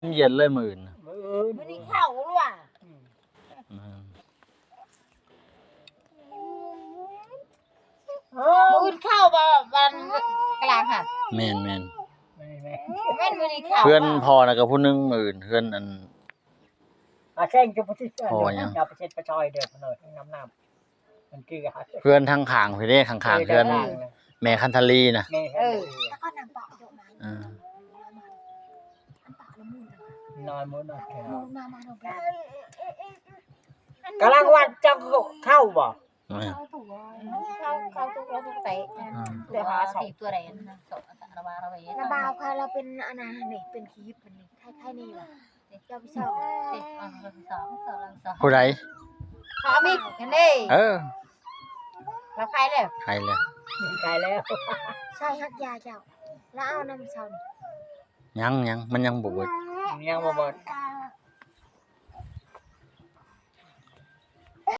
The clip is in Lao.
ເຢັນເລີຍມື້ອື່ນ ມື້ອື່ນ ມື້ນີ້ເຂົ້າລະຫວາ ອືມ ອືມ ມື້ອື່ນເຂົ້າບໍ່ ວັນກະລາງຫັ້ນ ແມ່ນໆ ແມ່ນ ແມ່ນມື້ນີ້ເຂົ້າ ເພື່ອນພໍ່ນະກໍຜູ້ໜຶ່ງ ມື້ອື່ນ ເພື່ອນອັນ ອາແຊງຈະບໍ່ຊິ ພໍ່ຫຍັງ ຈະໄປເຊັດໄປຊອຍເດີ ເພິ່ນເອີ້ນນຳນ້ຳ ມັນຄື ເພື່ອນທາງຂ້າງພີ້ເດ້ ຂ້າງໆ ເອີ ເພື່ອນ ທາງຂ້າງ ແມ່ຄັນທະລີນະ ແມ່ ເອີ ແລ້ວກໍນຳປະຢູ່ມາ ເອີ ນ້ອຍໝົດເນາະ ກຳລັງວັດເຈົ້າເຂົ້າບໍ່? ເອີ ເຂົ້າ ເຂົ້າທຸກ ເຂົ້າທຸກແຕ່ ອືມ ແຕ່ຫາສອງ ລະບ່າວຂ້ອຍລາວເປັນອັນນັ້ນນີ້ ເປັນຄີບມັນນີ້ ໄຂ້ໆ ນີ້ຫວາ ເຈົ້າໄປສ່ອງ ຜູ້ໃດ? ຂອງມີກັນເດ້ ເອີ ລາວໄຂ້ແລ້ວ ໄຂ້ແລ້ວ ໄຂ້ແລ້ວ ໃສ່ຮັກຢາເຈົ້າ ລາວເອົານຳເຊົ້ານີ້ ຍັງໆ ມັນຍັງບໍ່ເບິດ ຍັງບໍ່ເບິດ